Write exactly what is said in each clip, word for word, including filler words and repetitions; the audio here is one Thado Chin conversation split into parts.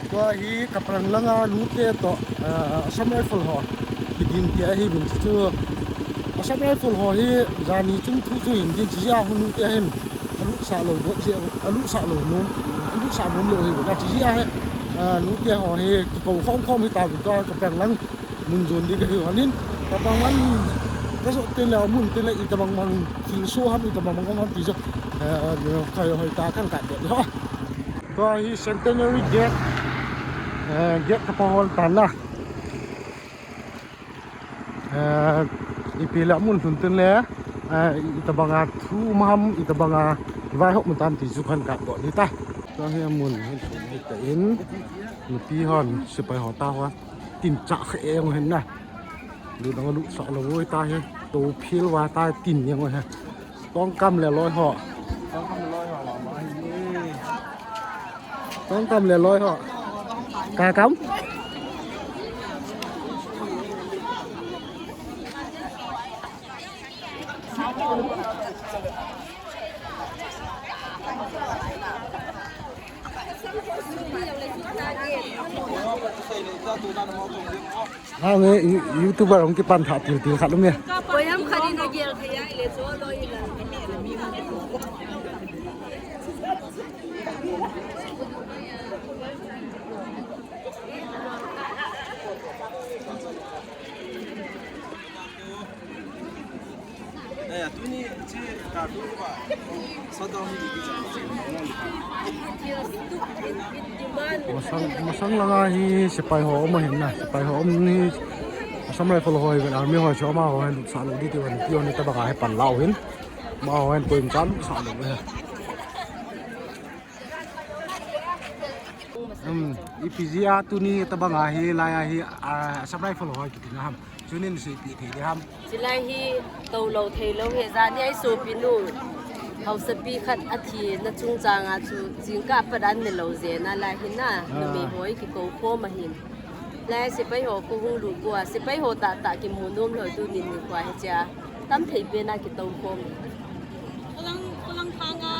Tua hi Kaprang langa nute toh, ah, Assam Rifle ho kidin tia hi min chu. Assam Rifle ho hi jani chung thu chu hin din chi a hu nute hin alut sa lo bo chi, alut sa lo nom, alut sa nom lo hi bo ka chi a hi, ah, nute ho hi kikou khom khom hi ta bo ka Kaprang lang mun jon di ka hi hanin. Kaprang lang ka so te le mun te le i tabang mang thil so ham i tabang mang ham ti jo, eh, eh, khai hoi ta kan ka de ho. Tua hi Centenary Gate, eh, gate ka pahol tan na. Eh, ipi le mun thun tun le, eh, i tabanga thu um ham, i tabanga vai hop mun tam ti chu kan ka do ni ta. Tua hi mun hin thun hi ta in, nupi hon, sepai ho ta ho, tin cha khe eng hin na. Lu dang lu sa lo woi ta hi, to phil wa ta tin yang wa ha. Tongkam le loi ho. Tongkam le loi ho. Ka kam? Ang, eh, you-, YouTuber hung kipan tha til til khat um e. Koiham khat in agel thei a ile chu loi la. Masang, masang langa hi sepai ho um ahin na, sepai ho um hi Assam Rifle ho hi vel army ho chu amaho hin sa lo di ti wan ti on ta banga hi pan lau hin. Amaho hin poin chan sa lo he. Um, ipi jeh a tuni tabanga hi lai a hi, ah, Assam Rifle ho kiti na ham. Chunin seipi thei di ham. Chilai hi to lo thei lo he jani ai sopi nu. Hausapi khat athi na chungchang a chu jingkah pat an ne lo je na lai hin na. Ah. Numei ho kikou khom ahin. Lai sepai ho khu hung lut go a, sepai ho tah tah kimu nom lo tunin ni kua hi chia. Tam thei pen a kitou khom. Kolang, kolang thang a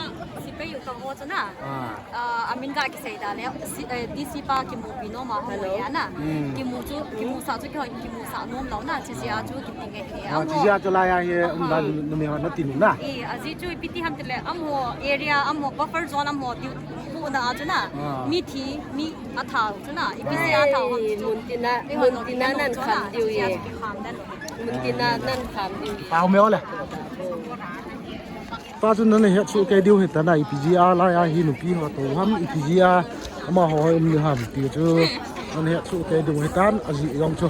sepai u ka ho chu na. Ah. Ah, amin ga kisei da le, si-, eh, D C pa kimu pi nom a ho ya na. Hmm. Kimu chu, kimu sa chu ki ho, kimu sa nom lo na, chi sia chu ki ting e. Ah, chi sia chu lai a hi, um, da numei ho na tin na. Eh, aji chu ipi ti ham ti le, amaho area, amaho buffer zone, amaho diu, pu na a chu na. Ah. Mi thi, mi a thau chu na, ipi sia a thau ham chu. Mun tina, mun tina nan kham diu ye. Mun tina nan kham diu ye. Pau me ole. Ta chu nan het su ke diu hi ta na ipi jeh a lai a hi nupi ho to ham ipi jeh a amaho um ni ham ti chu nan het su ke diu hi tan aji jong chu.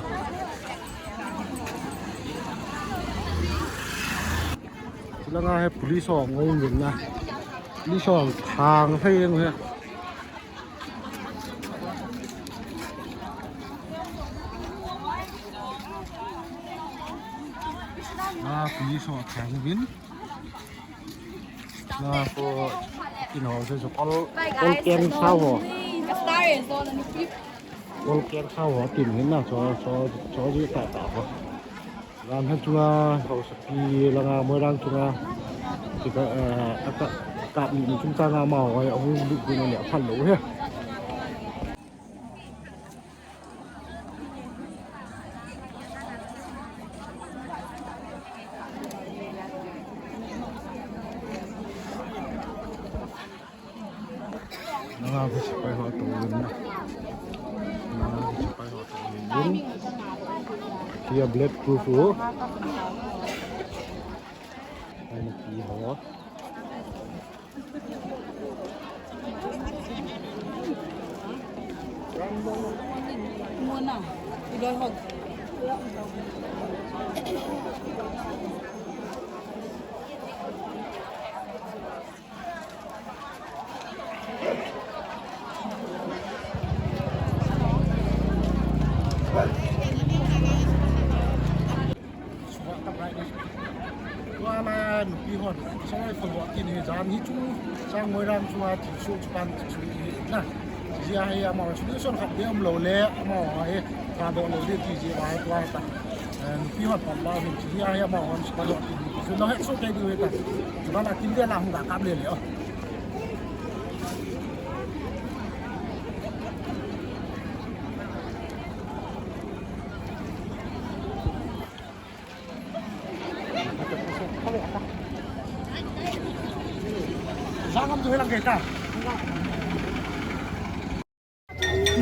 Chulanga hi police ho ngong din na. Police ho thang thei jeng hi. Ah, police ho thang bin. Ah, ko in ho se so kol, kol keng sao ho. Kol keng sao ho tin hin na so, so, so ji ta ta ho. Ram hen chunga, Hausapi langa, Moirang chunga, tika, eh, aka, kap ni chungchang a amaho, eh, ahung lut ni a phan lo he. Nanga ko sepai ho to yin na. Nanga ko sepai ho to yin. Kia bulletproof ho. Ai na ki ho. Mona, iloi ho. Tua la nupi hon, Assam Rifle ho tin hi jan hi chu, sang Moirang chunga thilsoh chu pan thilsoh hi na. Jia hi amaho solution khat be um lo le, amaho hi, ka do lo le ti jia tua ta. Eh, nupi hon pan ba hin jia hi amaho solution khat be um lo le, amaho hi, ka do lo le ti jia tua ta. Tua la kin dia la hung ka kap le le o.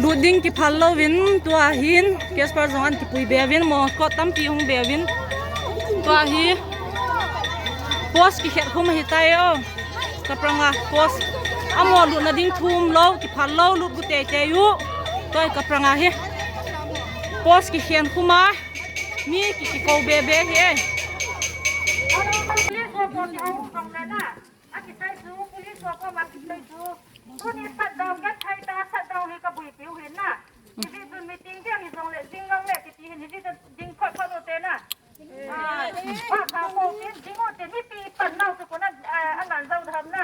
Lut ding kiphal louvin, tua hin Casper jong an kipui be uvin, mo kot tampi hung be uvin. Tua hi post kikhet khum ahitai o. Kapranga post. Amo lutna ding thum lou, kiphal lou, lut gu teitei u. Tua hi kapranga hi. Post kikhen khum a. Mi ki, kikou be be hi. Akisai chu police ho koma kisai chu. Tuni shutdown ka thai ta, shutdown hi ka bui piu hin na. Hivi chu meeting dia hi jong le, jing jong le kiti hin, hivi chu ding phot phot u te na. Ah, pa pa ko tin, ding u te, mipi pan nau chu ko na, ah, aman jao tham na.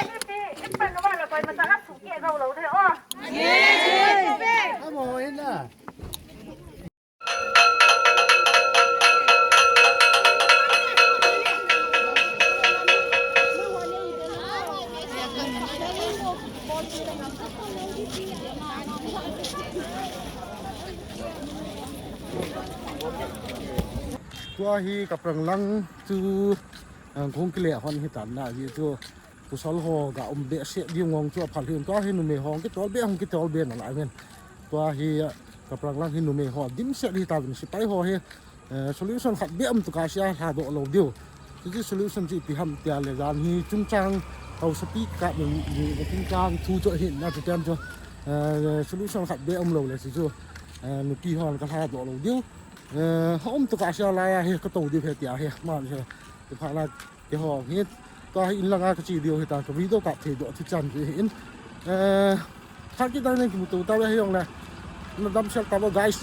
Mipi pan wa la koi ma ta ha su ke jao lou de o. Amo hin na. Tua hi kaprang lang chu, ah, kong kile hon hi tan na ji chu. Pasal ho ga um behseh ding ngong chu aphal hin, tua hi numei ho kitol be, hung kitol be nalai men. Tua hi, eh, kaprang lang hi numei ho dimset hi tauvin, sepai ho hi, eh, solution khat be um tuka sia lhadoh lou diu. Chuti solution chu ipi ham tia le jan hi chungchang hausapi kap in, in, chungchang thu chu hin na chu tiam chu, eh, solution khat be um lou le chu chu, eh, nupi hon ka lhadoh lou diu. Eh, ha um tuka sia lai a hi ka to diu he tia hi, man hi, ti pha la. Keiho hi, tua hi in langa ka che diu hi ta, ka video kap thei doh thei chan chu hi in. Eh, khat kit a nen kimuto tau le hi jong le. Na damsel tau vo guys.